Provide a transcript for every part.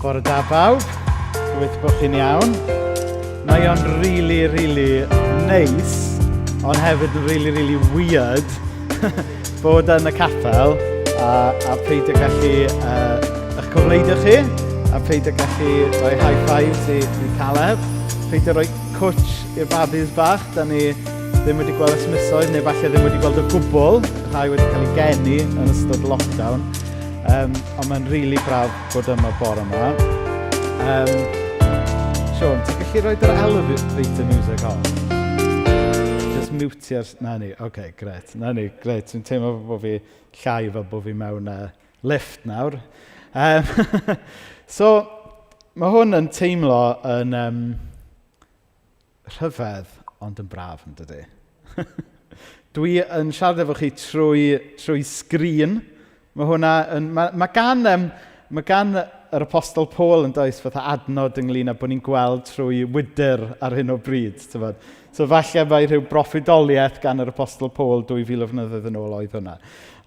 Bore da bawb. Gobeithio bod chi'n iawn. Mae o'n really, really neis, ond hefyd yn really, really weird bod yn y capel a peidio gallu eich cofleidio chi, a peidio gallu rhoi high fives i Caleb, peidio rhoi cwtch i'r babis bach. Da ni ddim wedi gweld ers misoedd, neu falle ddim wedi gweld o gwbl, rhai wedi cael ei geni yn ystod lockdown. Ond mae'n rili really braf bod yma bore yma. Sean, ti'n gallu rhoi yr elevator music on? Just mute-io'r. Na ni, oce, okay, gret. Na ni, gret. Dwi'n teimlo bod fi llai fel bod fi mewn lift nawr. So, mae hwn yn teimlo yn rhyfedd, ond yn braf, yn dydy? Dwi yn siarad efo chi trwy sgrin. Mae hwnna yn... Mae gan yr Apostol Paul yn does fatha adnod ynglyn â bod ni'n gweld trwy wydr ar hyn o bryd. T'bod? So falle mae rhyw broffwydoliaeth gan yr Apostol Paul 2000 o flynyddoedd yn ôl oedd hwnna.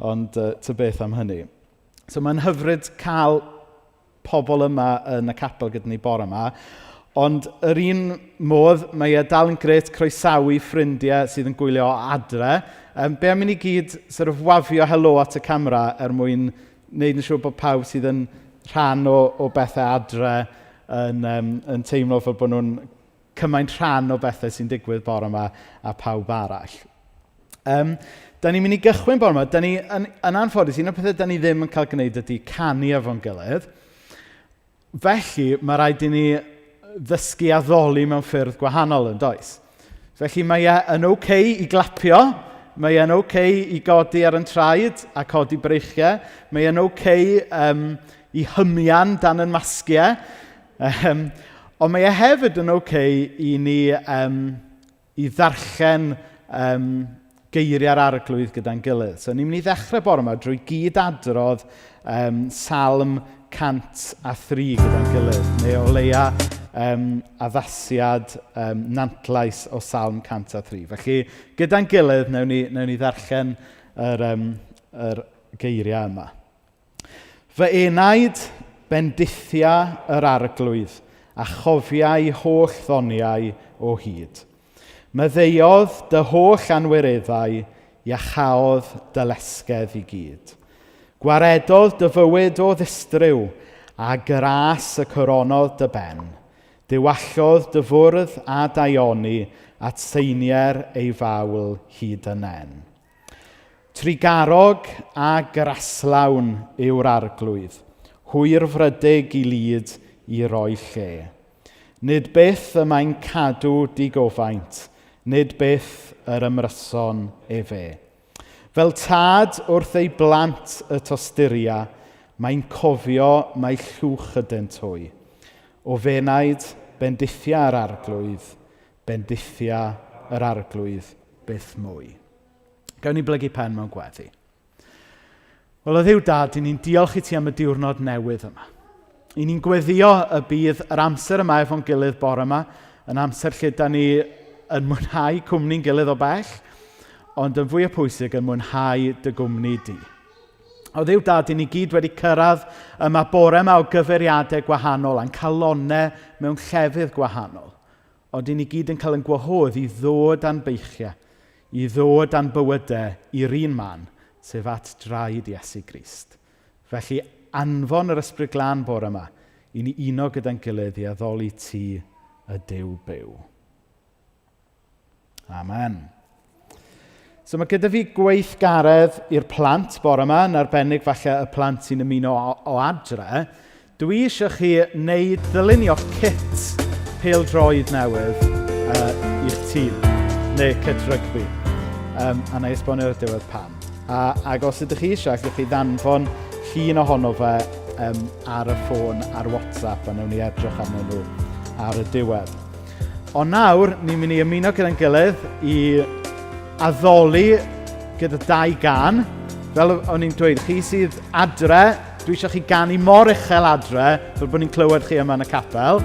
Ond ta beth am hynny. So mae'n hyfryd cael pobl yma yn y capel gyda ni bore yma. Ond yr un modd, mae e dal yn gret croesawu ffrindiau sydd yn gwylio o adre. Be am i ni gyd sort of wafio helo at y camera er mwyn wneud yn siŵr bod pawb sydd yn rhan o bethau adre yn teimlo fel bod nhw'n cymaint rhan o bethau sy'n digwydd bore yma a pawb arall. Da ni'n mynd i gychwyn bore yma. Da ni, yn anffodus, un o'r pethau da ni ddim yn cael gwneud ydy canu efo'n gilydd. Felly, mae rhaid i ni ddysgu addoli mewn ffyrdd gwahanol yn does? Felly mae e yn oce okay i glapio, mae e'n oce okay i godi ar yn traed a codi breichiau, mae e'n oce okay, i hymian dan yn masgiau, ond mae e hefyd yn oce okay i ni i ddarllen geiriau'r Arglwydd gyda'n gilydd. So ni'n mynd i ddechrau bore yma drwy gyd-adrodd Salm 103 gyda'n gilydd, neu o leia addasiad Nantlais o Salm 103. Felly, gyda'n gilydd, newn ni ddarllen yr geiriau yma. Fy enaid, bendithia yr Arglwydd, a chofia'i holl ddoniau o hyd. Maddeuodd dy holl anwireddau, iachaodd dy lesgedd i gyd. Gwaredodd dy fywyd o ddistryw, a gras y coronodd dy ben. Diwallodd dy fwrdd â daioni at seinier ei fawl hyd y nen. Trugarog a graslawn yw'r Arglwydd, hwyrfrydig i lid i roi lle. Nid byth y mae'n cadw digofaint, nid byth yr ymryson efe. Fel tad wrth ei blant y tosturia, mae'n cofio mai llwch ydynt hwy. O f'enaid, bendithia yr Arglwydd, bendithia yr Arglwydd byth mwy. Gawn ni blygu pen mewn gweddi. Wel, o Dduw Dad, i ni'n diolch i ti am y diwrnod newydd yma. I ni'n gweddio y bydd yr amser yma efo'n gilydd bore yma yn amser lle da ni yn mwynhau cwmni'n gilydd o bell, ond yn fwy o pwysig yn mwynhau dy gwmni di. O Dduw Dad, i ni gyd wedi cyrraedd yma bore yma o gyfeiriadau gwahanol a'n calonnau mewn llefydd gwahanol. Ond i ni gyd yn cael yn gwahodd i ddod â'n beichiau, i ddod â'n bywydau i'r un man, sef at draed Iesu Grist. Felly, anfon yr Ysbryd Glân bore yma i ni uno gyda'n gilydd i addoli ti y Duw byw. Amen. So mae gyda fi gweithgaredd i'r plant bore yma, yn arbennig falle y plant sy'n ymuno o adre. Dwi eisiau chi wneud ddylunio kit pêl-droed newydd i'ch tîm, neu kit rygbi. A na i esbonio ar y diwedd pam. Ac os ydych chi eisiau, allwch chi ddanfon llun ohono fe ar y ffôn, ar WhatsApp, a wnawn ni edrych arnyn nhw ar y diwedd. Ond nawr, ni'n mynd i ymuno gyda'n gilydd i addoli gyda dau gân. Fel o'n i'n dweud, chi sydd adre, dwi eisiau chi ganu mor uchel adre, fel bod ni'n clywed chi yma yn y capel.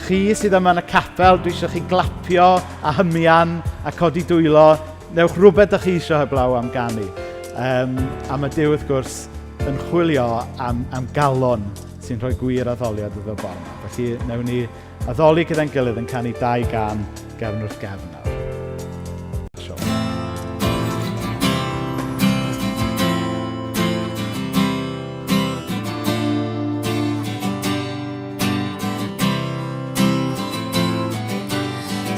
Chi sydd yma yn y capel, dwi eisiau chi glapio a hymian a codi dwylo. Newch rhywbeth ydych chi eisiau heblaw am ganu. A mae Duw wrth gwrs yn chwilio am galon. sy'n rhoi gwir addoliad iddo bore 'ma. Felly, wnawn ni addoli gyda'n gilydd yn canu dau gan gefn wrth gefn nawr. Siôn.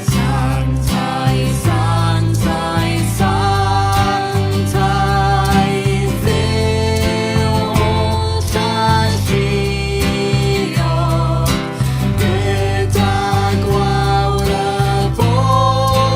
Sanctaidd, sanctaidd, sanctaidd, Dduw hollalluog, gyda gwawr y bore.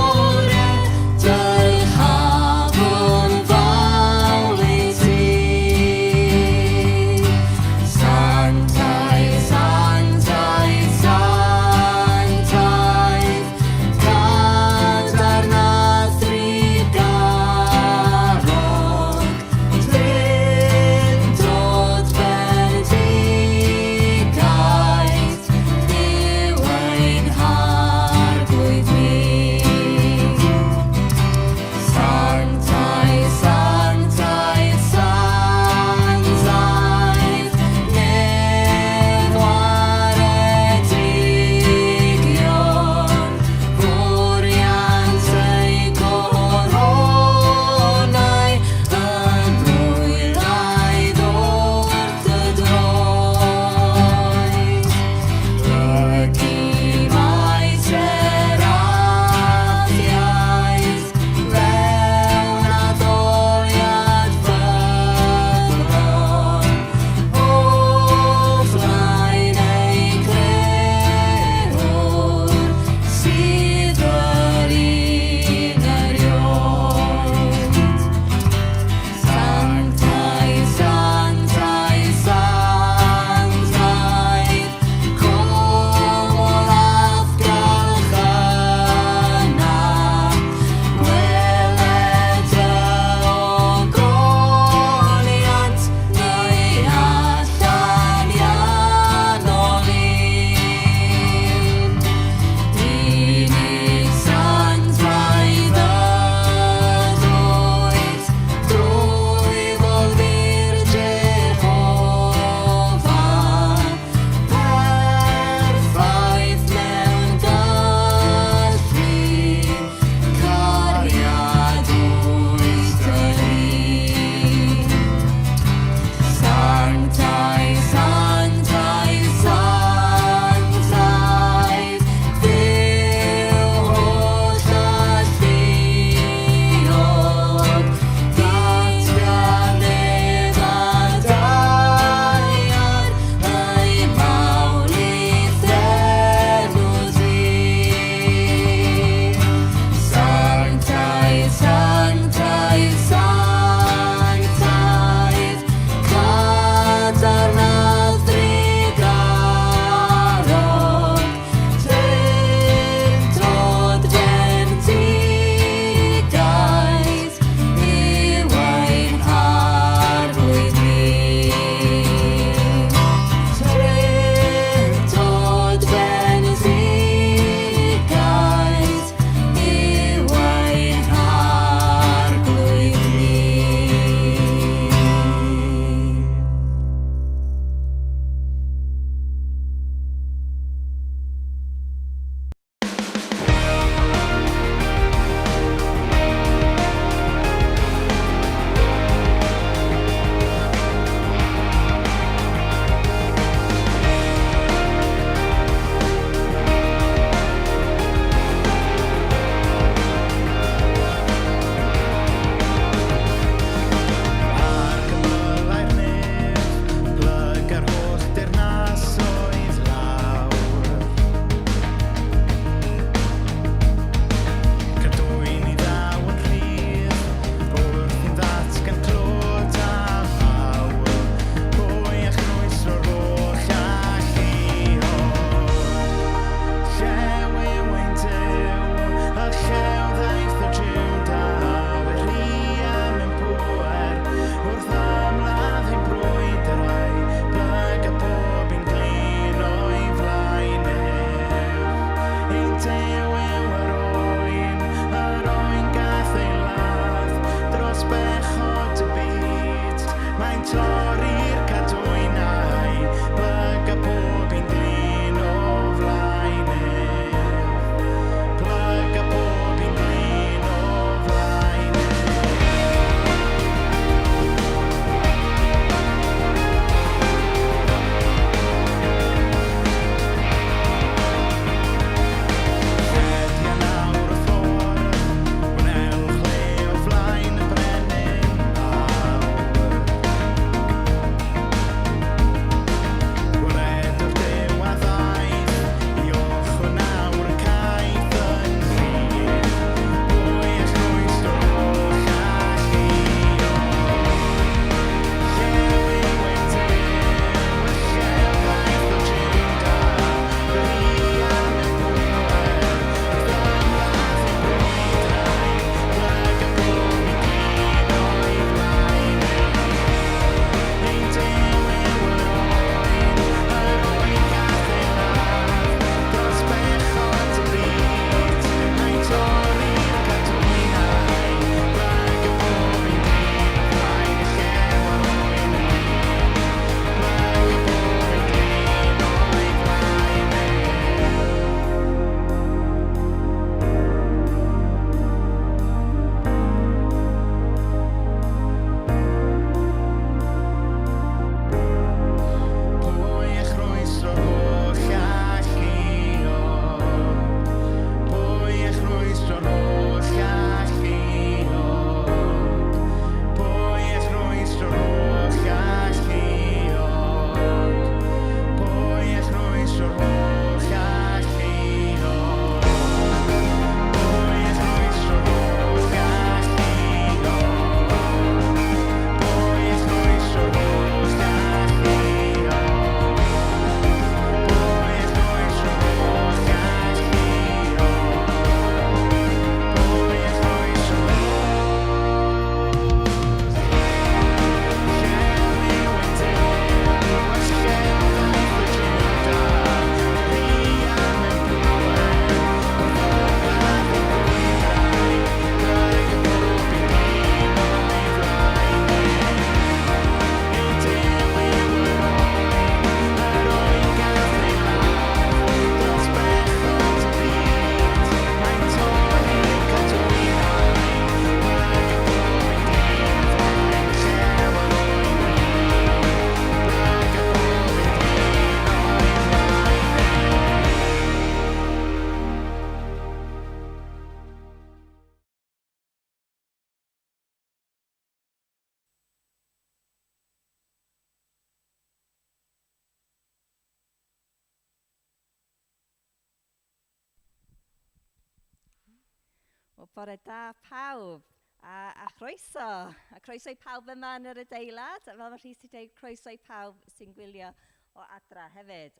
Wel, bore da pawb a chroeso. A croeso i pawb yma yn yr adeilad. A fel mae Rhys wedi dweud, croeso i pawb sy'n gwylio o adra hefyd.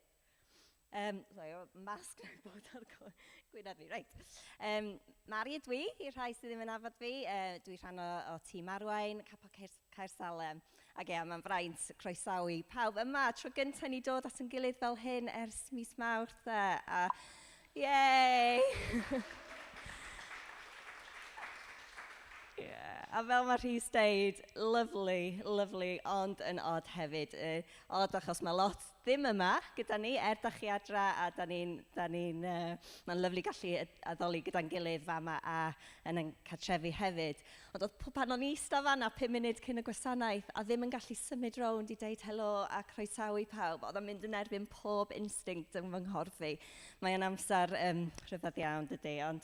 Sorry, masg yn bod ar gwyneb fi. Reit. Mari ydw i, i'r rhai sydd ddim yn nabod fi. Dwi rhan o tîm arwain, Capel Caersalem. Ac ie, mae'n fraint croesawu pawb yma. Tro gyntaf ni dod at ein gilydd fel hyn ers mis Mawrth. A yay! Yeah. A fel mae Rhys deud, lovely, lovely, ond yn od hefyd. Od achos mae lot ddim yma gyda ni, da chi adra, a da ni'n, mae'n lyfli gallu addoli gyda'n gilydd fama a yn ein cartrefi hefyd. Ond oedd pan o'n i ista fan'na 5 munud cyn y gwasanaeth a ddim yn gallu symud rownd i deud helo a croesawu pawb, oedd o'n mynd yn erbyn pob instinct yn fy nghorff i. Mae'n amser rhyfedd iawn, dydy, ond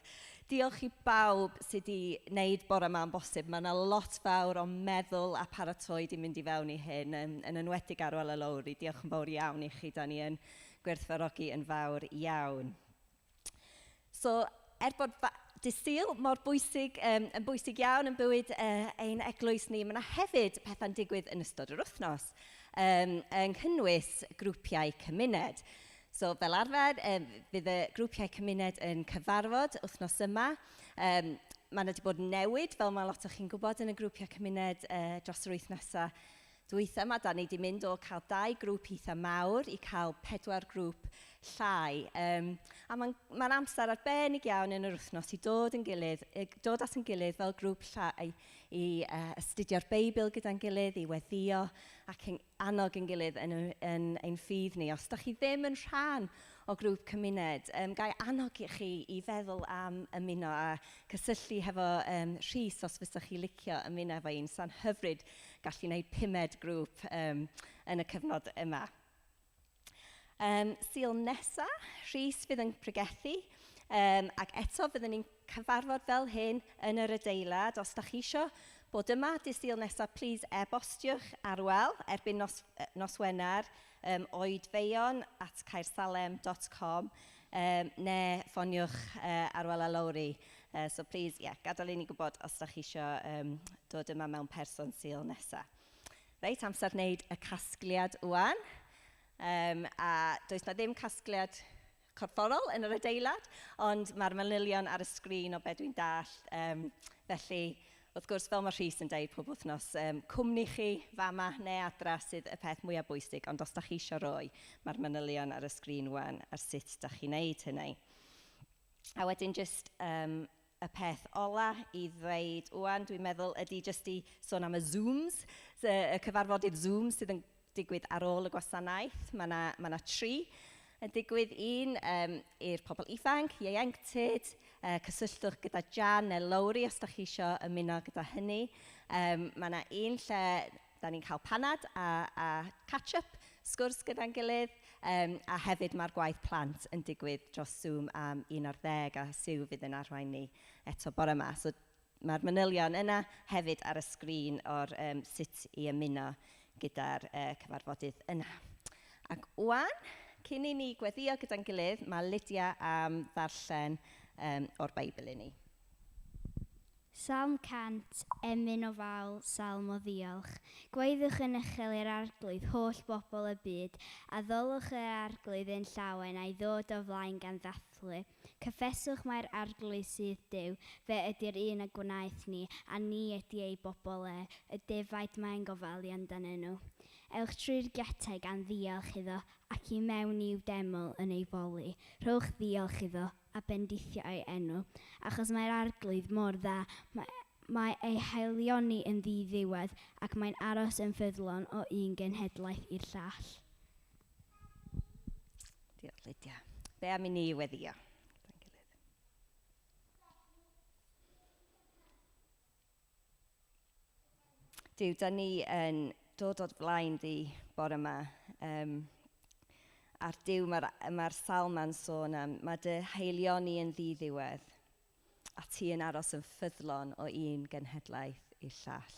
diolch i bawb sydd wedi wneud bore yma yn bosib. Mae yna lot fawr o meddwl a paratoi di mynd i fewn i hyn, yn enwedig Arwel a Lowri. Diolch yn fawr iawn i chi, da ni yn gwerthfawrogi yn fawr iawn. So, er bod dydd Sul mor bwysig, yn bwysig iawn yn bywyd ein eglwys ni, mae yna hefyd pethau'n digwydd yn ystod yr wythnos, yn cynnwys grwpiau cymuned. So, fel arfer, fydd y grwpiau cymuned yn cyfarfod wythnos yma. Mae yna wedi bod newid, fel mae lot o chi'n gwybod, yn y grwpiau cymuned dros yr wythnosau dwytha yma. Da ni wedi mynd o cael 2 grŵp eitha mawr i cael 4 grŵp llai. A mae'n amser arbennig iawn yn yr wythnos i dod at yn gilydd fel grŵp llai i astudio'r Beibl gyda'n gilydd, i weddïo ac yn annog yn gilydd yn ein ffydd ni. Os da chi ddim yn rhan o grŵp cymuned, ga i annog i chi i feddwl am ymuno a cysylltu hefo Rhys os fysach chi licio ymuno efo un. Sa'n hyfryd gallu gwneud 5 grŵp yn y cyfnod yma. Sul nesa, Rhys fydd yn pregethu, ac eto fyddwn ni'n cyfarfod fel hyn yn yr adeilad. Os da chi isio bod yma dydd Sul nesa, please e-bostiwch Arwel erbyn nos Wener, oedfeion@caersalem.com, neu ffoniwch Arwel a Lowri. So please, yeah, gadael i ni gwybod os da chi isio dod yma mewn person Sul nesa. Reit, amser wneud y casgliad ŵan. A does na ddim casgliad corfforol yn yr adeilad, ond mae'r manylion ar y sgrin o be dwi'n dallt. Felly, wrth gwrs, fel mae Rhys yn deud pob wythnos, cwmni chi fama neu adra sydd y peth mwyaf bwysig, ond os da chi isio roi, mae'r manylion ar y sgrin ŵan ar sut da chi'n neud hynny. A wedyn jyst y peth ola i ddweud ŵan, dwi'n meddwl, ydy jyst i sôn am y Zooms, y cyfarfodydd Zoom sydd yn digwydd ar ôl y gwasanaeth. Mae yna 3 yn digwydd, un i'r pobl ifanc, ieuenctid, cysylltwch gyda Jan neu Lowri os da chi isio ymuno gyda hynny. Mae yna un lle da ni'n cael panad a catch-up, sgwrs gyda'n gilydd, a hefyd mae'r gwaith plant yn digwydd dros Zoom am 11 a Sue fydd yn arwain ni eto bore yma. So, mae'r manylion yna hefyd ar y sgrin o'r sut i ymuno gyda'r cyfarfodydd yna. Ac ŵan, cyn i ni gweddio gyda'n gilydd, mae Lydia am ddarllen o'r Beibl i ni. Salm 100, emyn o fawl, salm o ddiolch. Gwaeddwch yn uchel i'r arglwydd holl bobl y byd, a ddolwch yr arglwydd yn llawen a'i ddod o flaen gan ddathlu. Cyffeswch mai'r arglwydd sydd Duw, fe ydy'r un a gwnaeth ni, a ni ydy ei bobl e, y defaid mae'n gofalu amdanyn nhw. Ewch trwy'r giatau gan ddiolch iddo, ac i mewn i'w deml yn ei foli. Rhowch ddiolch iddo a bendithio ei enw, achos mae'r arglwydd mor dda, mae ei haelioni yn ddiddiwedd ac mae'n aros yn ffyddlon o un genhedlaeth i'r llall. Diolch, Lydia. Be am i ni weddio gyda'n gilydd? Duw, da ni yn dod o'r flaen di bore yma. A'r Duw, mae'r salm ma'n sôn am, mae dy haelioni yn ddiddiwedd, a ti yn aros yn ffyddlon o un genhedlaeth i'r llall.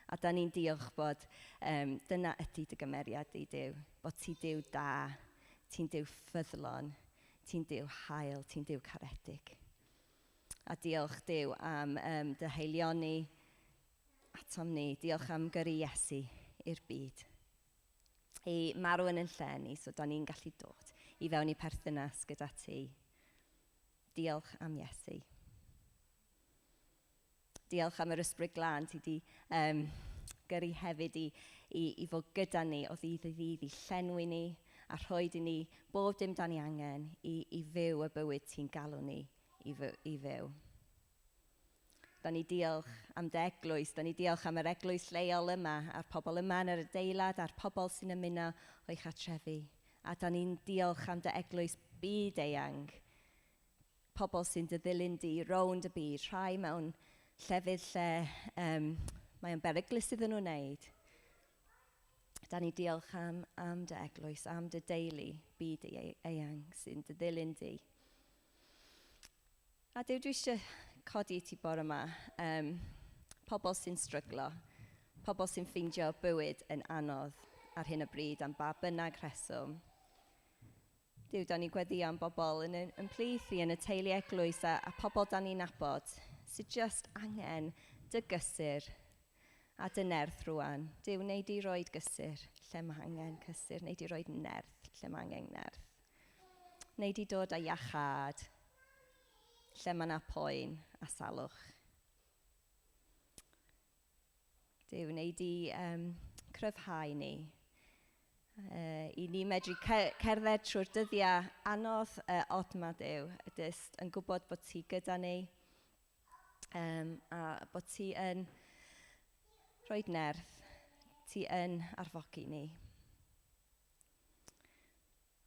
A da ni'n diolch bod dyna ydy dy gymeriad di, Duw, bod ti Duw da, ti'n Duw ffyddlon, ti'n Duw hael, ti'n Duw caredig. A diolch Duw am um, dy haelioni atom ni. Diolch am gyrru Iesu i'r byd. I marw yn yn lle ni, so da ni'n gallu dod i fewn i perthynas gyda ti. Diolch am Iesu. Diolch am yr ysbryd glân ti di um, gyrru hefyd i, i, i fod gyda ni o ddydd i ddydd, i llenwi ni a rhoi i ni bob dim da ni angen i, i fyw y bywyd ti'n galw ni i, fy, i fyw. Da ni diolch am dy eglwys, da ni diolch am yr eglwys leol yma, a'r pobl yma yn yr adeilad, a'r pobl sy'n ymuno o'i chartrefi. A da ni'n diolch am dy eglwys byd eang, pobl sy'n dy ddilyn di rownd y byd, rhai mewn llefydd lle um, mae o'n beryglus iddyn nhw wneud. Da ni diolch am, am dy eglwys, am dy deulu byd eang sy'n dy ddilyn di. A Duw, dwi eisiau codi ti bore yma. Um, pobl sy'n stryglo, pobl sy'n ffeindio bywyd yn anodd ar hyn o bryd am ba bynnag rheswm. Duw, da ni'n gweddio am bobl yn, yn plith i yn y teulu eglwys a, a pobl da ni'n nabod sydd just angen dy gysur a dy nerth rwan. Duw, wnei di roed gysur lle mae angen cysur, wnei di roed nerth lle mae angen nerth. Wnei di dod â iachâd lle mae yna poen a salwch. Duw, wnei di um, cryfhau ni. Uh, I ni medru cerdded trwy'r dyddiau anodd uh, od ma Duw, jyst yn gwybod bod ti gyda ni um, a bod ti yn rhoi nerth, ti yn arfogi ni.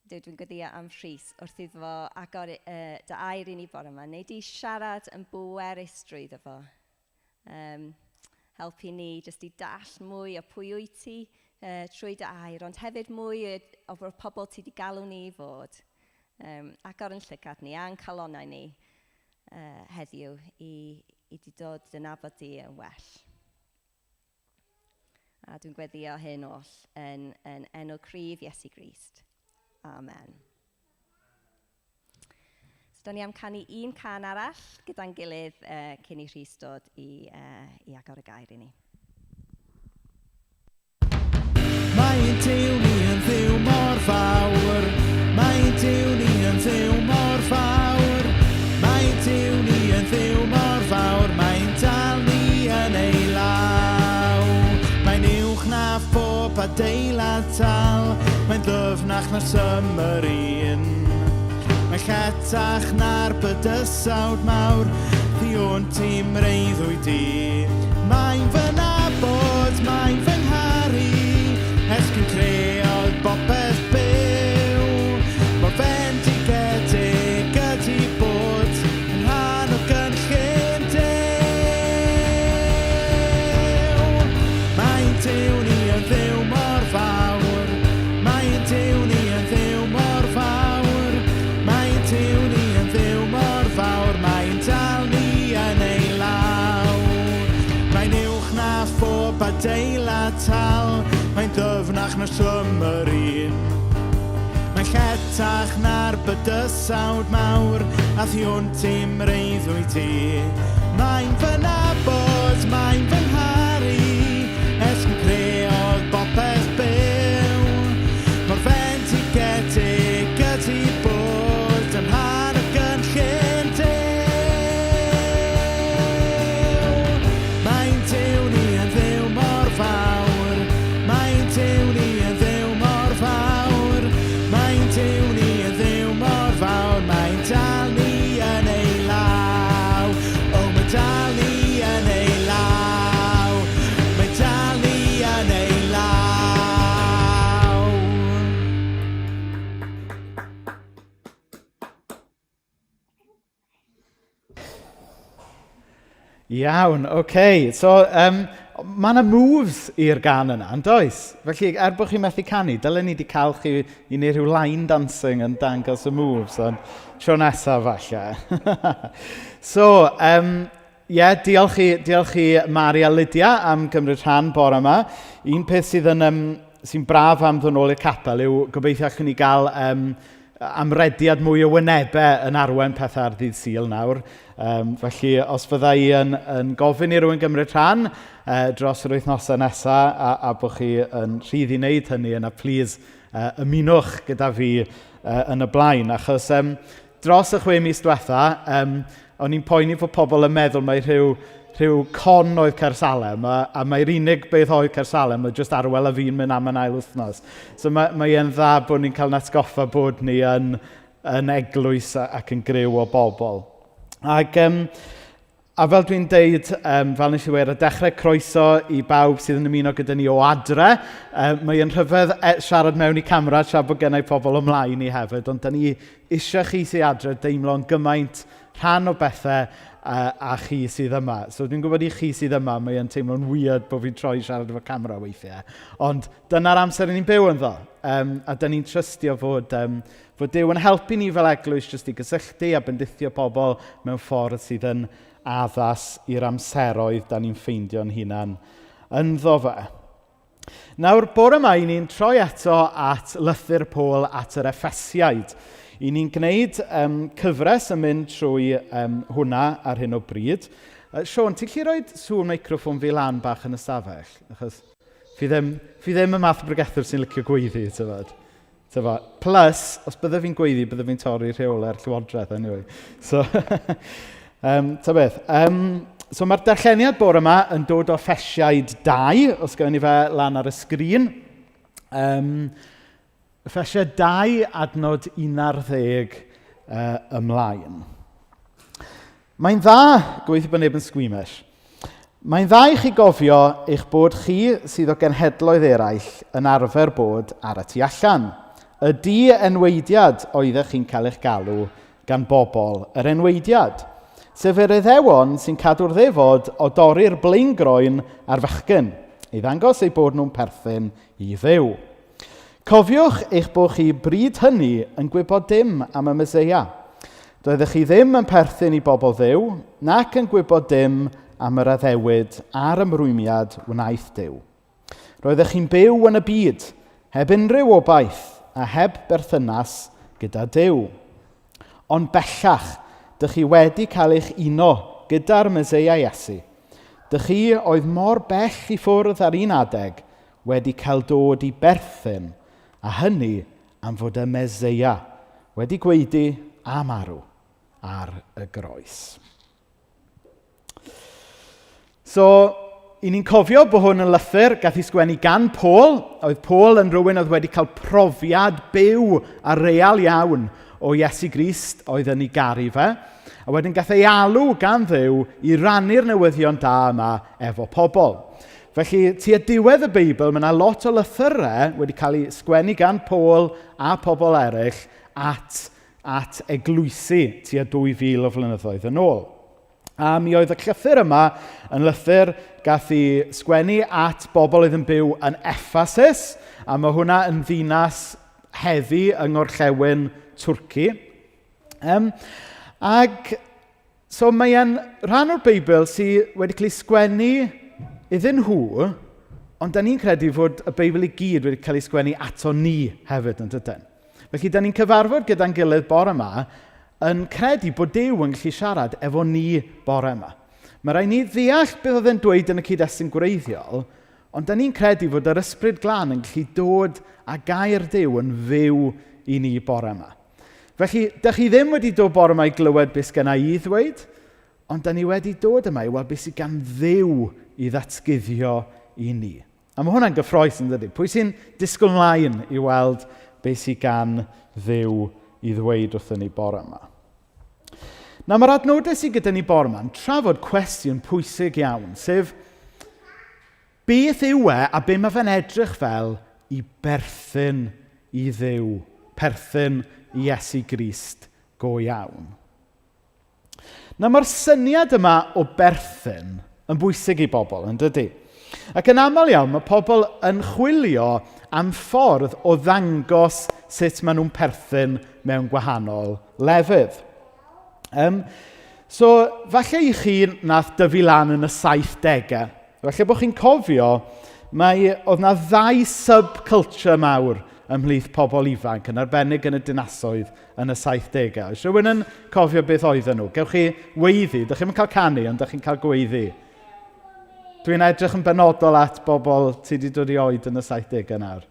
Duw, dwi'n gweddio am Rhys wrth iddo fo agor uh, dy air i ni bore yma. Neu di siarad yn bwerus drwyddo fo. Um, helpu ni jyst i dall mwy o pwy wyt ti uh, trwy dy air, ond hefyd mwy o'r pobl ti wedi galw ni i fod. Um, agor yn llygad ni a'n calonnau ni uh, heddiw i, i di dod dy nabod di yn well. A dwi'n gweddio hyn oll yn, yn enw cryf Iesu Grist. Amen. So, da ni am canu un can arall gyda'n gilydd uh, cyn i Rhys dod i, uh, i agor y gair i ni. Mae ein Duw ni yn Dduw mor fawr. Mae ein Duw ni yn Dduw mor fawr. Mae ein Duw ni yn Dduw mor fawr. Mae'n dal ni yn ei law. Mae'n uwch na phob adeilad tal. Mae'n ddyfnach na'r submarine. Mae'n lletach na'r bydysawd mawr. Thu hwnt i mreuddwyd di. Mae'n fy nabod, mae'n fy ngharu. Ers cyn creodd bopeth byw. Mor fendigedig ydi bod yn rhan o gynllun Duw. Mae'n Duw ni yn Dduw mor fawr. Mae'n Duw ni yn Dduw mor fawr. Mae'n Duw ni yn Dduw mor fawr. Mae'n dal ni yn ei law. Mae'n uwch na phob adeilad tal. Mae'n ddyfnach na'r submarine. Mae'n lletach na'r bydysawd mawr a thu hwnt i mreuddwyd ti. Mae'n fy nabod, mae'n fy ngharu, ers cyn creodd bopeth byw. Mor fendigedig ydi bod yn rhan o gynllun Duw. Mae'n Duw ni yn Dduw mor fawr. Mae'n Duw ni yn Dduw mor fawr. Mae'n Duw ni yn Dduw mor fawr. Mae'n dal ni yn ei law. O, mae'n dal ni yn ei law. Mae'n dal ni yn ei law. Iawn, oce. Okay. So, um, mae yna moves i'r gan yna, yn does? Felly, er bod chi'n methu canu, dylen ni wedi cael chi i wneud rhyw line dancing yn dangos y moves, ond tro nesaf falle. so, um, yeah, diolch i, diolch i Mari a Lydia am gymryd rhan bore yma. Un peth sydd yn, um, sy'n braf am ddod nôl i'r capel yw gobeithio allwn ni gael um, amrediad mwy o wynebau yn arwain pethau ar ddydd Sul nawr. Felly, os fydda i yn gofyn i rywun gymryd rhan dros yr wythnosau nesaf a bod chi yn rhydd i wneud hynny, yna please ymunwch gyda fi yn y blaen. Achos dros y 6 mis diwetha, o'n i'n poeni fod pobl yn meddwl mai rhyw con oedd Caersalem, a mae'r unig beth oedd Caersalem oedd jyst Arwel a fi'n mynd am yn ail wythnos. So mae e'n dda bod ni'n cael atgoffa bod ni yn eglwys ac yn griw o bobl. Ac, a fel dwi'n deud, fel nes i weud ar y dechrau, croeso i bawb sydd yn ymuno gyda ni o adre. Mae e'n rhyfedd siarad mewn i camera tra bod gennau pobl ymlaen i hefyd, ond da ni eisiau chi sydd adre deimlo'n gymaint rhan o bethau a chi sydd yma. So dwi'n gwybod i chi sydd yma, mae e'n teimlo'n weird bod fi'n troi siarad efo camera weithiau. Ond dyna'r amser ni'n byw ynddo. A da ni'n trystio fod Duw yn helpu ni fel eglwys jyst i gysylltu a bendithio pobl mewn ffordd sydd yn addas i'r amseroedd da ni'n ffeindio'n hunan ynddo fe. Nawr, bore yma, i ni'n troi eto at lythyr Paul at yr Effesiaid. I ni'n gwneud cyfres yn mynd trwy hwnna ar hyn o bryd. Siôn, ti'n gallu rhoi sŵn meicroffon fi lan bach yn y stafell? Achos fi ddim y math o bregethwr sy'n licio gweiddi, tyfod. Tyfod. Plus, os bydde fi'n gweiddi, bydde fi'n torri rheolau'r llywodraeth, anyway. So, ta beth. So mae'r darlleniad bore yma yn dod o Effesiaid 2, os gawn ni fe lan ar y sgrin. Effesiaid 2, adnod 11 ymlaen. Mae'n dda, gobeithio bod neb yn squeamish. Mae'n dda i chi gofio eich bod chi sydd o genhedloedd eraill yn arfer bod ar y tu allan. Y di-enweidiad oeddech chi'n cael eich galw gan bobl yr enweidiad, sef yr Iddewon sy'n cadw'r ddefod o dorri'r blaengroen ar fechgyn, i ddangos eu bod nhw'n perthyn i Dduw. Cofiwch eich bod chi bryd hynny yn gwybod dim am y Meseia. Doeddech chi ddim yn perthyn i bobl Dduw, nac yn gwybod dim am yr addewid a'r ymrwymiad wnaeth Duw. Roeddech chi'n byw yn y byd, heb unrhyw obaith a heb berthynas gyda Duw. Ond bellach, dych chi wedi cael eich uno gyda'r Meseia Iesu. Dych chi oedd mor bell i ffwrdd ar un adeg wedi cael dod i berthyn, a hynny am fod y Meseia wedi gwaedu a marw ar y groes. So, i ni'n cofio bod hwn yn lythyr gath ei sgwennu gan Paul. Oedd Paul yn rhywun oedd wedi cael profiad byw a real iawn o Iesu Grist oedd yn ei garu fe. A wedyn gath ei alw gan Dduw i rannu'r newyddion da yma efo pobl. Felly, tua diwedd y Beibl, mae yna lot o lythyrau wedi cael eu sgwennu gan Paul a pobl eraill at eglwysi tua 2000 o flynyddoedd yn ôl. A mi oedd y llythyr yma yn lythyr gath ei sgwennu at bobl oedd yn byw yn Ephesus, a mae hwnna yn ddinas heddi yng ngorllewin Twrci. Ac so mae e'n rhan o'r Beibl sydd wedi cael ei sgwennu iddyn nhw, ond da ni'n credu fod y Beibl i gyd wedi cael ei sgwennu ato ni hefyd, yn dydyn? Felly, da ni'n cyfarfod gyda'n gilydd bore yma yn credu bod Duw yn gallu siarad efo ni bore yma. Mae rhaid ni ddeall beth oedd e'n dweud yn y cyd-destun gwreiddiol, ond da ni'n credu fod yr Ysbryd Glân yn gallu dod â gair Duw yn fyw i ni bore yma. Felly, da chi ddim wedi dod bore yma i glywed beth sgenna i ddweud, ond da ni wedi dod yma i weld beth sydd gan Dduw i ddatguddio i ni. A mae hwnna'n gyffrous, yn dydy? Pwy sy'n disgwyl mlaen i weld beth sydd gan Dduw i ddweud wrthyn ni bore yma? Nawr, mae'r adnodau sydd gyda ni bore yma yn trafod cwestiwn pwysig iawn, sef beth yw e a be mae fe'n edrych fel i berthyn i Dduw, perthyn i Iesu Grist go iawn. Nawr, mae'r syniad yma o berthyn yn bwysig i bobl, yn dydy? Ac yn aml iawn, mae pobl yn chwilio am ffordd o ddangos sut maen nhw'n perthyn mewn gwahanol lefydd. So, falle i chi nath dyfu lan yn y 70au, falle bod chi'n cofio, oedd na ddau subculture mawr ymhlith pobl ifanc, yn arbennig yn y dinasoedd yn y 70au. Oes rhywun yn cofio beth oedden nhw? Gewch chi weiddi, dych chi'm yn cael canu, ond dych chi'n cael gweiddi. Dwi'n edrych yn benodol at bobl sydd wedi dod i oed yn y 70au nawr.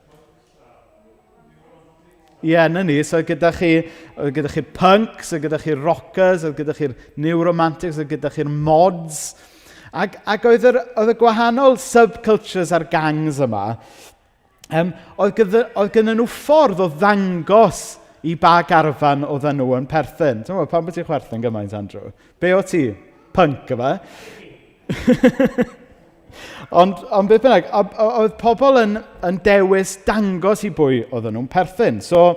Ie, yeah, 'na ni. So gyda chi, oedd gyda chi'r punks, oedd gyda chi'r rockers, oedd gyda chi'r new romantics, oedd gyda chi'r mods. Ac oedd, yr, oedd y gwahanol subcultures a'r gangs yma, oedd gyda nhw ffordd o ddangos i ba garfan oedden nhw yn perthyn. Ti'n meddwl, pam bod ti'n chwerthin gymaint, Andrew? Be o ti? Punk, yma? Ond beth bynnag, oedd pobl yn dewis dangos i bwy oedden nhw'n perthyn. So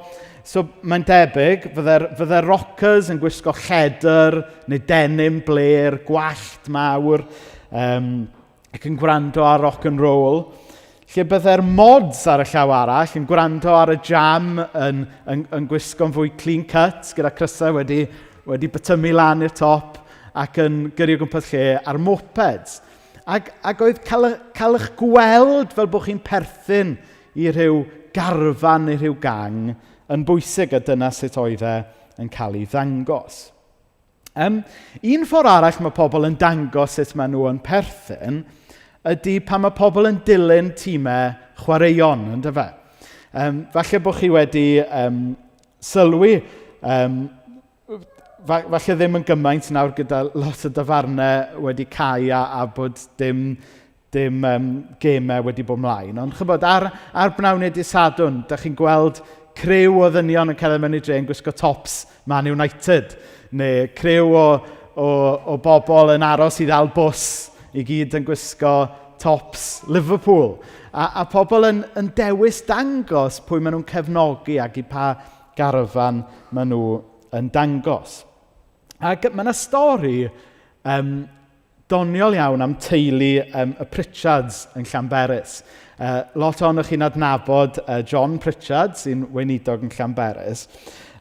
mae'n debyg, fydde'r rockers yn gwisgo lledr neu denim blêr, gwallt mawr, ac yn gwrando ar rock and roll. Lle bydde'r mods ar y llaw arall yn gwrando ar y Jam yn gwisgo'n fwy clean cut, gyda crysau wedi bytymu lan i'r top ac yn gyrru o gwmpas lle ar mopeds. Ac oedd cael eich gweld fel bod chi'n perthyn i rhyw garfan neu rhyw gang yn bwysig a dyna sut oedd e yn cael ei ddangos. Un ffordd arall mae pobl yn dangos sut maen nhw yn perthyn ydy pan mae pobl yn dilyn tîmau chwaraeon, yndyfe? Falle bod chi wedi sylwi, falle ddim yn gymaint nawr gyda lot o dafarnau wedi cau a bod dim gemau wedi bod mlaen. Ond chybod, ar bnawn neu dydd Sadwrn, da chi'n gweld criw o ddynion yn cerdded mewn i dre yn gwisgo tops Man United, neu criw o bobl yn aros i ddal bws i gyd yn gwisgo tops Liverpool. A pobl yn dewis dangos pwy maen nhw'n cefnogi ac i pa garfan maen nhw yn dangos. Ac mae yna stori doniol iawn am teulu y Pritchards yn Llanberis. Lot ohonoch chi'n adnabod John Pritchard, sy'n weinidog yn Llanberis.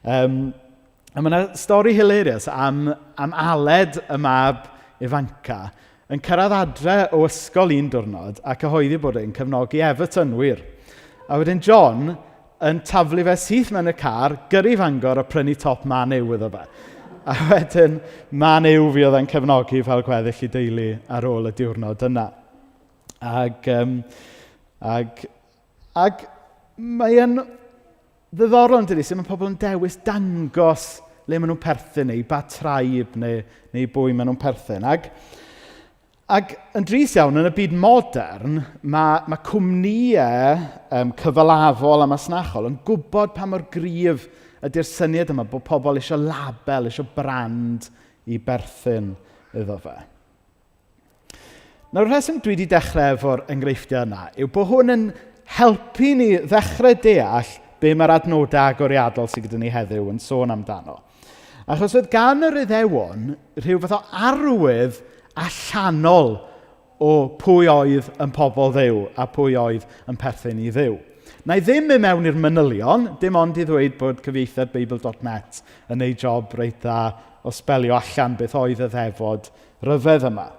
A mae yna stori hilarious am Aled, y mab ifanca, yn cyrraedd adre o ysgol un diwrnod a cyhoeddi bod e'n cefnogi Everton, wir. A wedyn John yn taflu fe syth mewn y car, gyrru Fangor a prynu top Man U iddo fe. A wedyn Man U fi oedd e'n cefnogi fel gweddill i deulu ar ôl y diwrnod yna. Ac mae e'n ddiddorol yn dydi, sut mae pobl yn dewis dangos le maen nhw'n perthyn neu ba tribe neu bwy maen nhw'n perthyn. Ac yn drist iawn, yn y byd modern, mae cwmnïau cyfalafol a masnachol yn gwybod pa mor gryf ydy'r syniad yma bod pobl eisiau label, eisiau brand i berthyn iddo fe. Nawr, y rheswm dwi wedi dechrau efo'r enghreifftiau yna yw bod hwn yn helpu ni ddechrau deall be mae'r adnodau agoriadol sydd gyda ni heddiw yn sôn amdano. Achos oedd gan yr Iddewon rhyw fath o arwydd allanol o pwy oedd yn pobl Dduw a pwy oedd yn perthyn i Dduw. Na i ddim mynd mewn i'r manylion, dim ond i ddweud bod cyfieithiad Beibl.net yn neud job reit dda o sbelio allan beth oedd y ddefod ryfedd yma.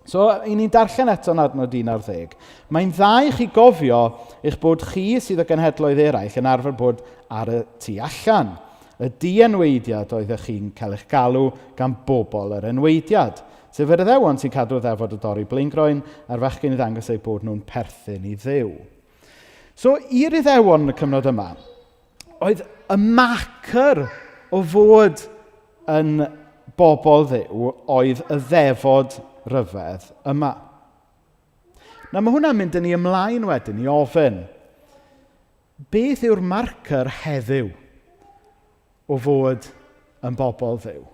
So, i ni'n darllen eto yn adnod 11. Mae'n dda i chi gofio eich bod chi sydd o genhedloedd eraill yn arfer bod ar y tu allan. Y dienweidiad oeddech chi'n cael eich galw gan bobl yr enweidiad. Sef yr Iddewon sy'n cadw'r ddefod o dorri blaengroen a'r fechgyn i ddangos eu bod nhw'n perthyn i Dduw. So, i'r Iddewon yn y cyfnod yma, oedd y marker o fod yn bobl Dduw oedd y ddefod ryfedd yma. Nawr mae hwnna'n mynd yn ei ymlaen wedyn i ofyn, beth yw'r marker heddiw o fod yn bobl Dduw?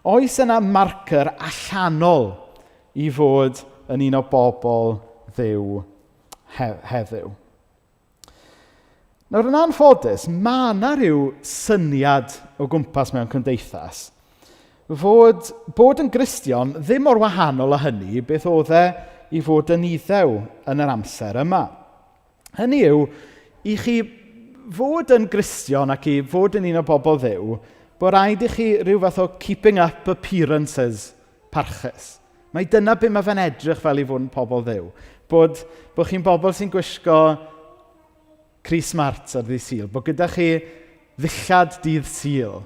Oes yna marker allanol i fod yn un o bobl Dduw heddiw? Nawr, yn anffodus, mae yna rhyw syniad o gwmpas mewn cymdeithas fod bod yn Gristion ddim mor wahanol â hynny beth oedd e i fod yn Iddew yn yr amser yma. Hynny yw, i chi fod yn Gristion ac i fod yn un o bobl Dduw, bod rhaid i chi rhyw fath o keeping up appearances parchus. Mae dyna be mae fe'n edrych fel i fod yn pobl Dduw. Bod chi'n bobl sy'n gwisgo Cris Smart ar ddydd Sul, bod gyda chi ddillad dydd Sul.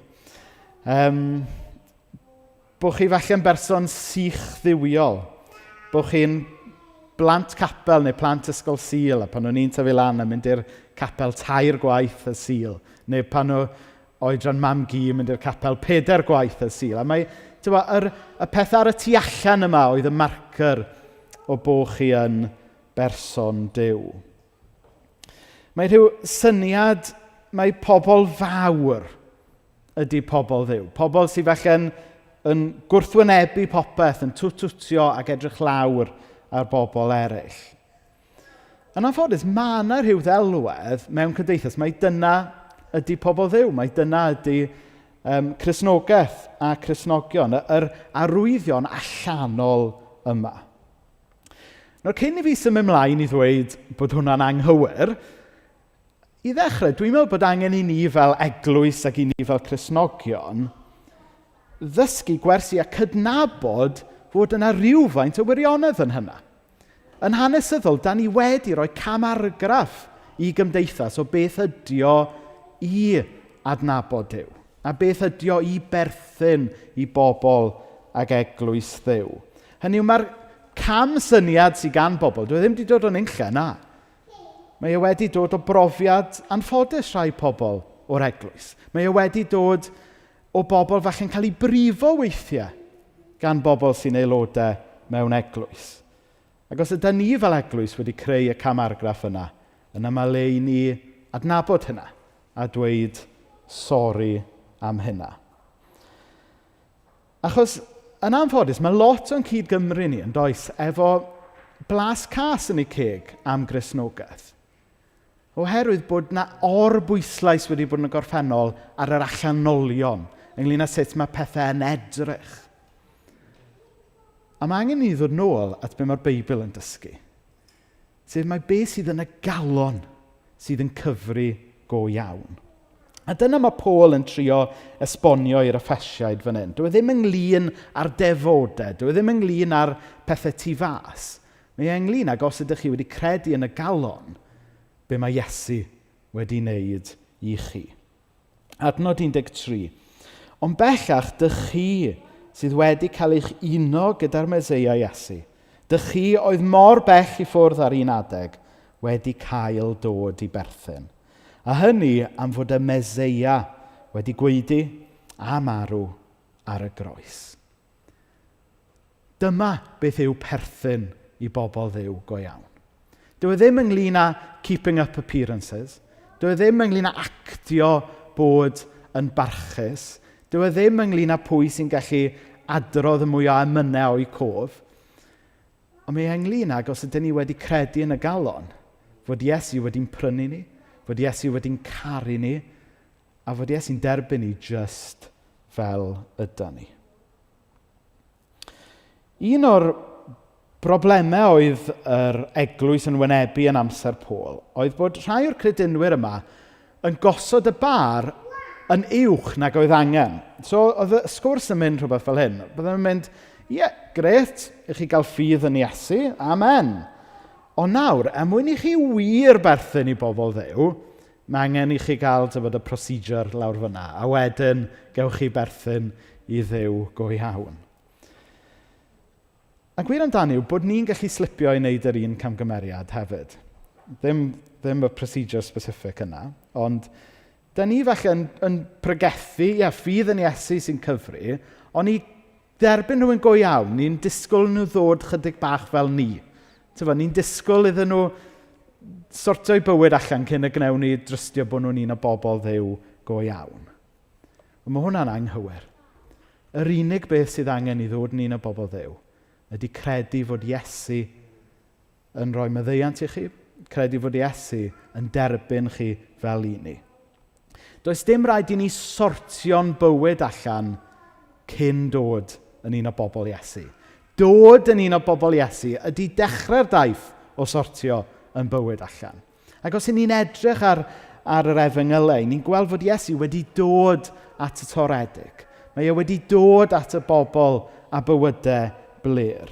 Bod chi falle'n berson sych dduwiol, bod chi'n blant capel neu plant ysgol Sul, a pan o'n i'n tyfu lan a mynd i'r capel 3 gwaith y Sul, neu pan o oedran mam-gu mynd i'r capel 4 gwaith y Sul. A mae, t'bo, y peth ar y tu allan yma oedd y marker o bo' chi yn berson Duw. Mae rhyw syniad, mae pobl fawr ydy pobl Dduw. Pobl sydd falle'n yn gwrthwynebu popeth, yn twtwtio ac edrych lawr ar bobl eraill. Yn anffodus, mae yna rhyw ddelwedd mewn cymdeithas. Mae dyna ydy pobl Dduw, mae dyna ydy Cristnogaeth a Cristnogion, yr arwyddion allanol yma. Nawr, cyn i fi symud ymlaen i ddweud bod hwnna'n anghywir, i ddechrau, dwi'n meddwl bod angen i ni fel eglwys ac i ni fel Cristnogion ddysgu gwersi a cydnabod fod yna rhywfaint o wirionedd yn hynna. Yn hanesyddol, da ni wedi rhoi camargraff i gymdeithas o beth ydi o i adnabod Duw, a beth ydi o i berthyn i bobl ag eglwys Dduw. Hynny yw, mae'r cam syniad sydd gan bobl, dwi ddim wedi dod o'n unlle, na. Mae e wedi dod o brofiad anffodus rhai pobl o'r eglwys. Mae e wedi dod o bobl falle'n cael eu brifo weithiau gan bobl sy'n aelodau mewn eglwys. Ac os ydy ni fel eglwys wedi creu y camargraff yna, yna mae le i ni adnabod hynna a dweud sori am hynna. Achos, yn anffodus, mae lot o'n cyd-Gymru ni yn does efo blas cas yn eu ceg am Gristnogaeth. Oherwydd bod na orbwyslais wedi bod yn y gorffennol ar yr allanolion ynglyn â sut mae pethau yn edrych. A mae angen i ni ddod nôl at be mae'r Beibl yn dysgu. Sef mae be sydd yn y galon sydd yn cyfri go iawn. A dyna mae Paul yn trio esbonio i'r Effesiaid fan hyn. Dyw e ddim ynglyn â'r defodau, dyw e ddim ynglyn â'r pethau tu fas. Mae e ynglyn ag os ydych chi wedi credu yn y galon, be mae Iesu wedi wneud i chi. Adnod 13. Ond bellach, dych chi sydd wedi cael eich uno gyda'r Meseia Iesu. Dych chi oedd mor bell i ffwrdd ar un adeg wedi cael dod i berthyn. A hynny am fod y Meseia wedi gwaedu a marw ar y groes. Dyma beth yw perthyn i bobl Dduw go iawn. Dyw e ddim ynglyn â keeping up appearances. Dyw e ddim ynglyn â actio bod yn barchus. Dyw e ddim ynglyn â pwy sy'n gallu adrodd y mwy o emynau o'i cof. Ond mae e ynglyn ag os ydyn ni wedi credu yn y galon, fod Iesu wedi'n prynu ni, fod Iesu wedi'n caru ni, a fod Iesu'n derbyn ni just fel ydan ni. Un o'r broblemau oedd yr eglwys yn wynebu yn amser Paul oedd bod rhai o'r credinwyr yma yn gosod y bar yn uwch nag oedd angen. So oedd y sgwrs yn mynd rhywbeth fel hyn. Bydden nhw'n mynd, ie, yeah, gret, i chi gael ffydd yn Iesu, amen. Ond nawr, er mwyn i chi wir berthyn i bobl Dduw, mae angen i chi gael dyfod y procedure lawr fyna, a wedyn gewch chi berthyn i Dduw go iawn. A gwir amdani yw bod ni'n gallu slipio i wneud yr un camgymeriad hefyd. Ddim y procedure specific yna, ond da ni falle yn pregethu, ie, ffydd yn Iesu sy'n cyfri, ond i derbyn nhw yn go iawn, ni'n disgwyl nhw ddod chydig bach fel ni. Ni'n disgwyl iddyn nhw sortio'u bywyd allan cyn y gnewn ni drystio bod nhw'n un o bobl Dduw go iawn. Ond mae hwnna'n anghywir. Yr unig beth sydd angen i ddod yn un o bobl Dduw ydy credu fod Iesu yn rhoi maddeuant i chi, credu fod Iesu yn derbyn chi fel un ni. Does dim rhaid i ni sortio'n bywyd allan cyn dod yn un o bobl Iesu. Dod yn un o bobl Iesu ydy dechrau'r daith o sortio yn bywyd allan. Ac os 'y ni'n edrych ar yr efengylau, ni'n gweld fod Iesu wedi dod at y toredig. Mae e wedi dod at y bobl a bywydau blêr.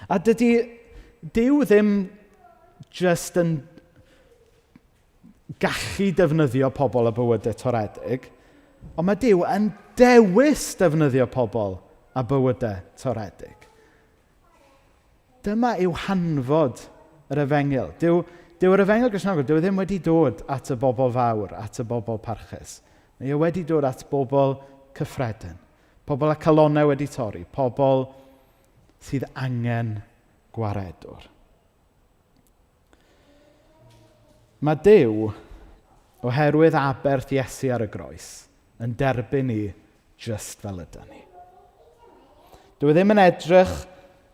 A dydy Duw ddim just yn gallu defnyddio pobl a bywydau toredig, ond mae Duw yn dewis defnyddio pobl a bywydau toredig. Dyma yw hanfod yr efengyl. Dyw, dyw'r efengyl Gristnogol, dyw e ddim wedi dod at y bobl fawr, at y bobl parchus. Mae e wedi dod at bobl cyffredin. Pobl â calonnau wedi torri. Pobl sydd angen gwaredwr. Mae Duw, oherwydd aberth Iesu ar y groes, yn derbyn ni just fel ydyn ni. Dyw e ddim yn edrych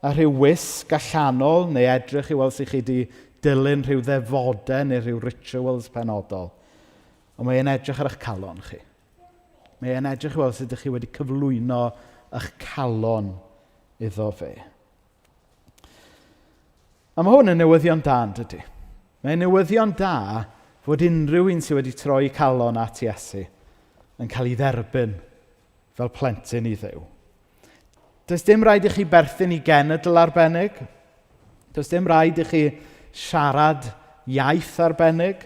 ar rhyw wisg allanol neu edrych i weld sut chi wedi dilyn rhyw ddefodau neu rhyw rituals penodol. Ond mae e'n edrych ar eich calon chi. Mae e'n edrych i weld sut ydych chi wedi cyflwyno eich calon iddo fe. A mae hwn yn newyddion da, yn dydy? Mae'n newyddion da fod unrhyw un sydd wedi troi calon at Iesu yn cael ei dderbyn fel plentyn i Dduw. Does dim rhaid i chi berthyn i genedl arbennig. Does dim rhaid i chi siarad iaith arbennig.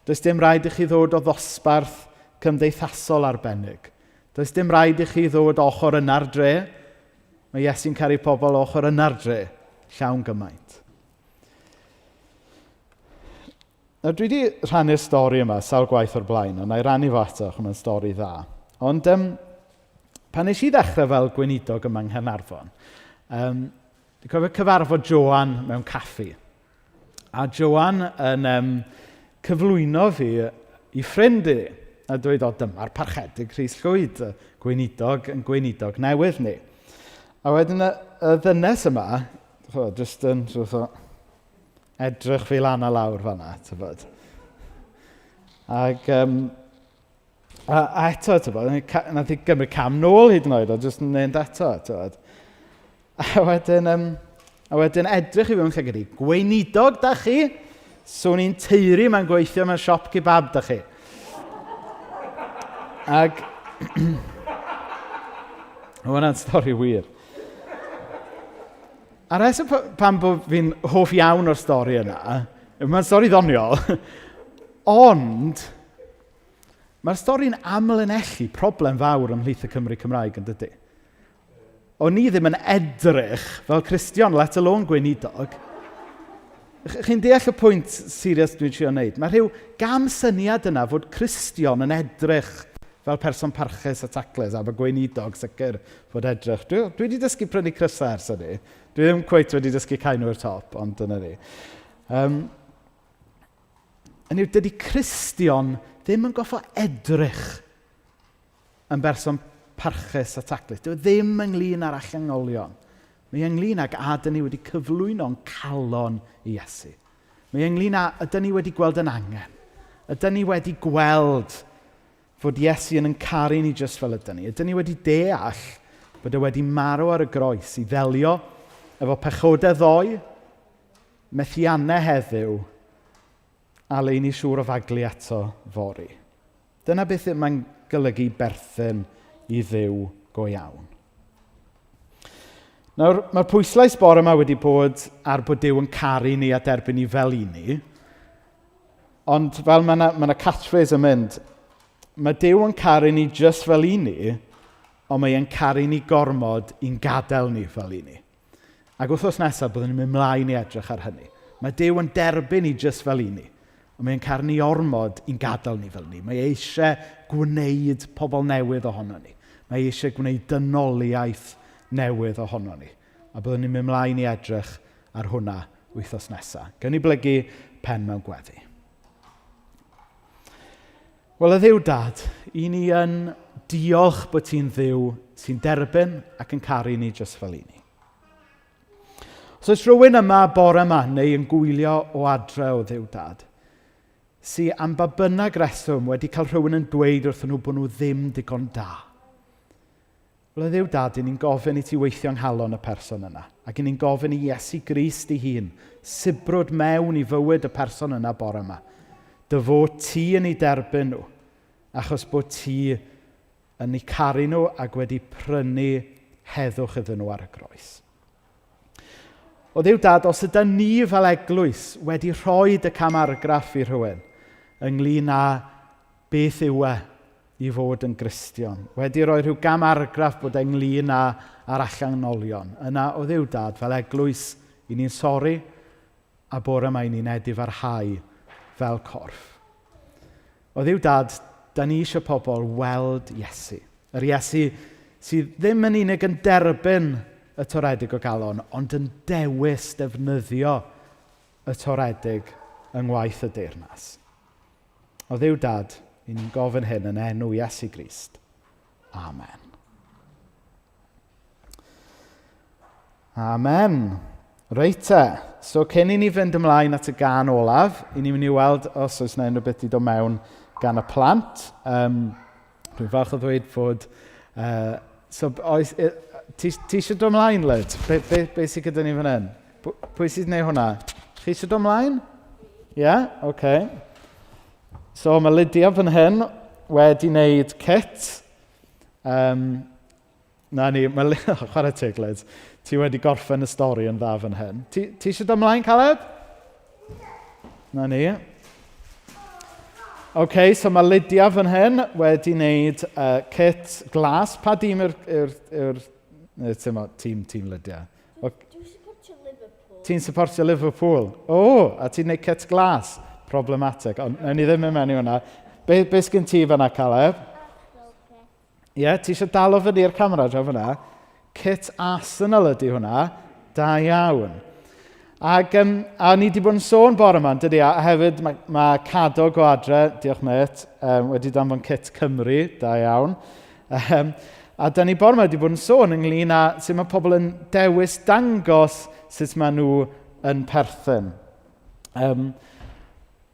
Does dim rhaid i chi ddod o ddosbarth cymdeithasol arbennig. Does dim rhaid i chi ddod ochr yna'r dre. Mae Iesu'n caru pobl ochr yna'r dre, llawn gymaint. Nawr, dwi wedi rhannu'r stori yma sawl gwaith o'r blaen, ond na i rannu fo eto, achos mae'n stori dda. Ond um, pan nes i ddechrau fel gweinidog yma yng Nghaernarfon, um, dwi'n cofio cyfarfod Joan mewn caffi. A Joan yn um, cyflwyno fi i ffrind i, a dweud, o, dyma'r parchedig Rhys Llwyd, y gweinidog yn gweinidog newydd ni. A wedyn y, y ddynes yma, ch'mod, jyst yn sort of, edrych fi lan a lawr fan'na, tybod. Ac, um, a, a eto, tybod, nath i gymryd cam nôl hyd yn oed, o jyst yn mynd eto, tybod. A wedyn, um, a wedyn edrych i fi mewn llygad i, gweinidog da chi? Swn i'n teiri mae'n gweithio mewn siop kebab da chi. Ac... Mae hwnna'n stori wir. A rheswm pam bod fi'n hoff iawn o'r stori yna, mae'n stori ddoniol, ond mae'r stori'n amlinellu problem fawr ymhlith y Cymry Cymraeg yn dydy. O'n ni ddim yn edrych fel Cristion, let alone gweinidog. Chi'n deall y pwynt serious dwi'n trio wneud? Mae rhyw gam syniad yna fod Cristion yn edrych fel person parchus a taclus, a bod gweinidog sicr fod edrych. Dwi, dwi wedi dysgu prynu crysau ers hynny. Dwi ddim cweit wedi dysgu cau nhw i'r top, ond dyna ni. Um, Yn yw, dydy Cristion ddim yn goffo edrych yn berson parchus a taclus. Dyw e ddim ynglyn â'r allangolion. Mae ynglyn ag a dyn ni wedi cyflwyno'n calon i Iesu. Mae ynglyn â ydyn ni wedi gweld yn angen. Ydyn ni wedi gweld fod Iesu yn yn caru ni jyst fel ydyn ni. Ydyn ni wedi deall bod e wedi marw ar y groes i ddelio efo pechodau ddoe, methiannau heddiw, a le i ni siŵr o faglu eto fory. Dyna beth mae'n golygu berthyn i Dduw go iawn. Nawr, mae'r pwyslais bore yma wedi bod ar bod Duw yn caru ni a derbyn ni fel i ni. Ond fel mae yna ma catchphrase yn mynd, mae Duw yn caru ni just fel i ni, ond mae e'n caru ni gormod i'n gadael ni fel i ni. Ac wythnos nesaf byddwn ni'n mynd mlaen i edrych ar hynny. Mae Duw yn derbyn ni just fel i ni, ond mae'n caru ni ormod i'n gadael ni fel ni. Mae e eisiau gwneud pobl newydd ohono ni. Mae e eisiau gwneud dynoliaeth newydd ohono ni. A byddwn ni'n mynd mlaen i edrych ar hwnna wythnos nesaf. Gawn ni blygu pen mewn gweddi. Wel, y Dduw Dad, i ni yn diolch bod ti'n Dduw sy'n derbyn ac yn caru ni jyst fel i ni. Os oes rhywun yma bore yma neu yn gwylio o adre o Dduw Dad, sy am ba bynnag reswm wedi cael rhywun yn dweud wrthyn nhw bod nhw ddim digon da, Wel, o Dduw Dad, 'y ni'n gofyn i ti weithio yng nghalon y person yna. Ac 'y ni'n gofyn i Iesu Grist ei hun sibrwd mewn i fywyd y person yna bore yma. Dy fod ti yn eu derbyn nhw, achos bod ti yn eu caru nhw ac wedi prynu heddwch iddyn nhw ar y groes. O Dduw Dad, os ydy ni fel eglwys wedi rhoi y cam argraff i rhywun, ynglyn â beth yw e i fod yn Gristion. Wedi rhoi rhyw gam argraff bod ynglyn â a'r allanolion. Yna o Dduw Dad, fel eglwys, i ni'n sori, a bore yma i ni'n edifarhau fel corff. O Dduw Dad, da ni eisiau pobl weld Iesu. Yr Iesu sydd ddim yn unig yn derbyn y toredig o galon, ond yn dewis defnyddio y toredig yng ngwaith y deyrnas. O Dduw Dad, i ni'n gofyn hyn yn enw Iesu Grist. Amen. Amen. Reit te. So cyn i ni fynd ymlaen at y gan olaf, i ni'n mynd i weld os oes yna unrhyw beth i dod mewn gan y plant. Dwi'n falch o ddweud fod... so oes, ti, ti eisiau dod ymlaen, Lyd? Be sydd gyda ni fan hyn? Pwy sydd wneud hwnna? Chi eisiau dod ymlaen? Ie? Yeah? Oce. Okay. So mae Lydia fan hyn wedi wneud kit. Na ni, mae chwarae teg, Liz. Ti wedi gorffen y stori yn dda fan hyn. Ti eisiau dod ymlaen, Caleb? Na ni. OK, so mae Lydia fan hyn wedi wneud kit glas. Pa dîm yw'r... Yw'r, yw'r, tîm Lydia? Dwi'n supportio Liverpool. Ti'n supportio Liverpool? O, a ti'n gwneud kit glas. Problematic, ond nawn ni ddim mynd mewn i hwnna. Be sgyn ti fan'na, Caleb? Ie, yeah, ti eisiau dal o fyny i'r camera draw fan'na? Kit Arsenal ydy hwnna. Da iawn. Ac a ni wedi bod yn sôn bore yma, dydy, a hefyd mae Cadog o adre, diolch mate, wedi danfon kit Cymru, da iawn. A da ni bore yma wedi bod yn sôn ynglyn â sut mae pobl yn dewis dangos sut maen nhw yn perthyn.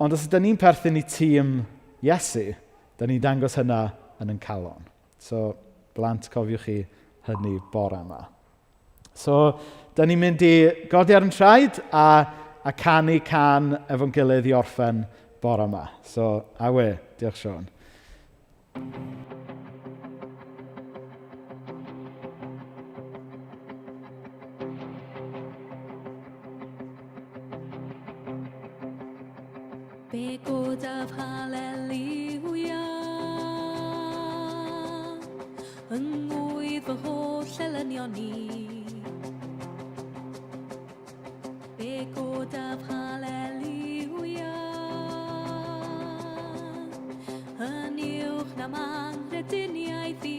Ond os ydyn ni'n perthyn i tîm Iesu, da ni'n dangos hynna yn ein calon. So, blant, cofiwch chi hynny bore yma. So, da ni'n mynd i godi ar yn traed a canu can efo'n gilydd i orffen bore yma. So, awe, diolch Siôn. Fe godaf haleluia yng ngwydd fy holl elynion i. Fe godaf haleluia yn uwch na manghrediniaeth i.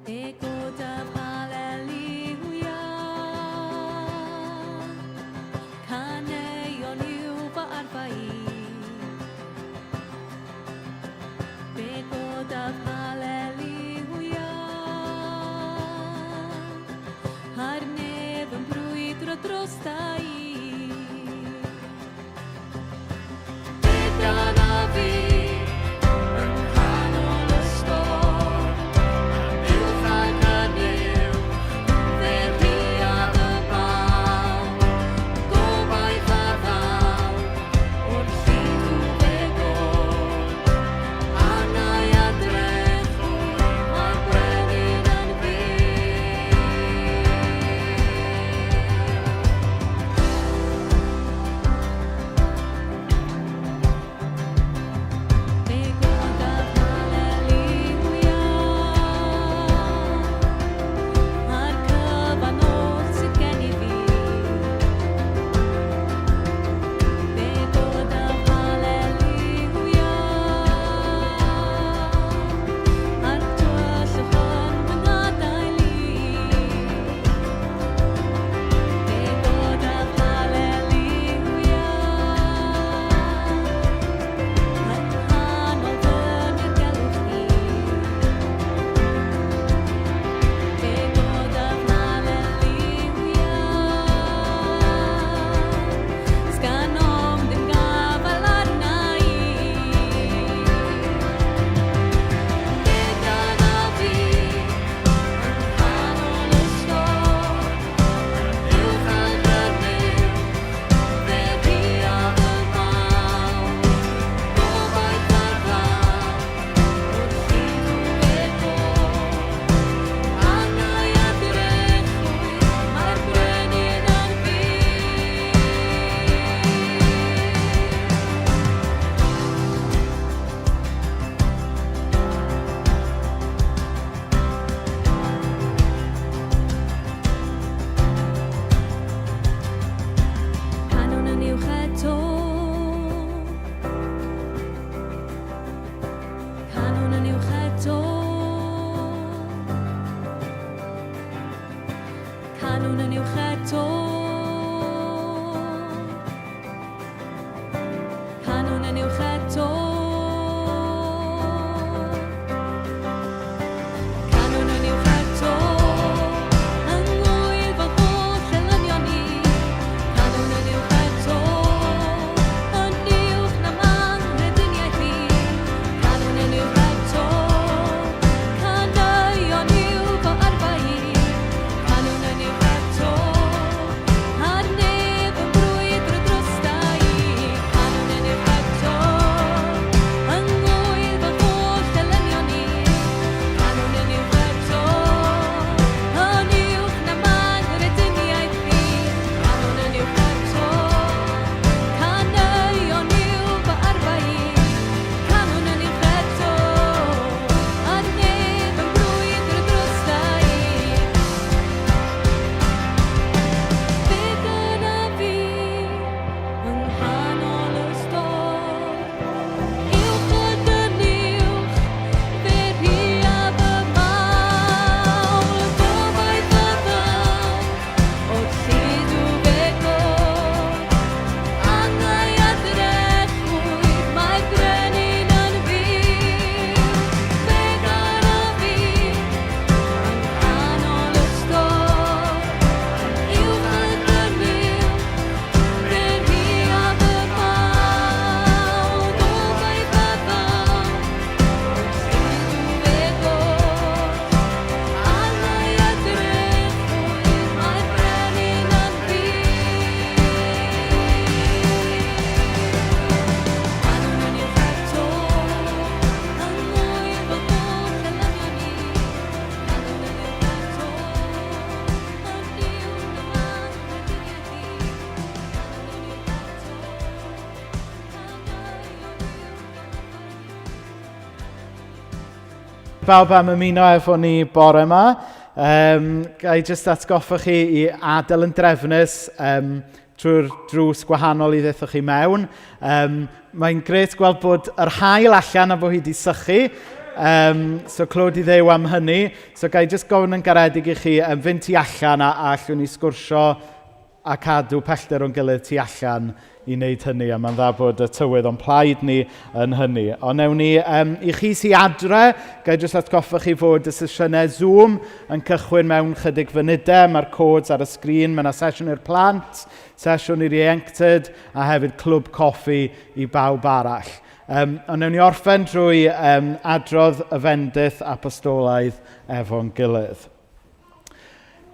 Fe godaf haleluia, caneuon yw fy arfau i. Fe godaf haleluia, a'r nef yn brwydro drosta i. Digon o fi yng nghanol y storm, uwch ag mynydd. Canwn yn uwch eto. Canwn yn uwch eto. Yng ngŵyl fy holl elynion ni. Canwn yn uwch eto. Yn uwch na manghrediniaeth ni. Canwn yn uwch eto. Caneuon yw fy arfau i. Canwn yn uwch eto. A'r nef yn brwydro drosta i. Canwn yn uwch eto. Yng ngŵyl fy holl elynion ni. Canwn yn uwch eto. Yn uwch na manghrediniaeth fi. Canwn yn uwch eto. Caneuon yw fy arfau i. Canwn yn uwch eto. A'r nef yn brwydro drosta i. Fe dyna fi yng nghanol y storm. Uwch y dyn uwch, fe rhiaf y mawl. Gobaith y ddaw, o'r lludw fe god. Angau a drechwyd, mae brenin yn fyw. Fe gana fi yng nghanol y storm. Uwch y dyn uwch, fe rhiaf y mawl. Gobaith y ddaw, o'r lludw fe god. Angau a drechwyd, mae brenin yn fyw. Canwn yn uwch eto, yng ngŵyl fy holl elynion ni. Canwn yn uwch eto, yn uwch na manghrediniaeth fi. Canwn yn uwch eto, caneuon yw fy Bawb am ymuno efo ni bore yma. Ga i jyst atgoffa chi i adael yn drefnus trwy'r drws gwahanol i ddethoch chi mewn. Mae'n grêt gweld bod yr haul allan a bod hi wedi sychu. So clod i Dduw am hynny. So ga i jyst gofyn yn garedig i chi fynd tu allan a allwn ni sgwrsio a cadw pellter o'n gilydd tu allan i wneud hynny, a mae'n dda bod y tywydd o'n plaid ni yn hynny. Ond newn ni, i chi sy adre, ga i jyst atgoffa chi fod y sesiynau Zoom yn cychwyn mewn chydig funudau. Mae'r codes ar y sgrin, mae yna sesiwn i'r plant, sesiwn i'r ieuenctid, a hefyd clwb coffi i bawb arall. Ond newn ni orffen drwy adrodd y fendith apostolaidd efo'n gilydd.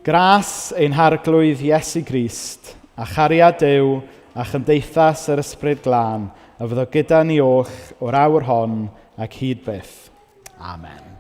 Gras ein Harglwydd Iesu Grist, a chariad Duw, a chymdeithas yr Ysbryd Glân, a fyddo gyda ni oll o'r awr hon ac hyd byth. Amen.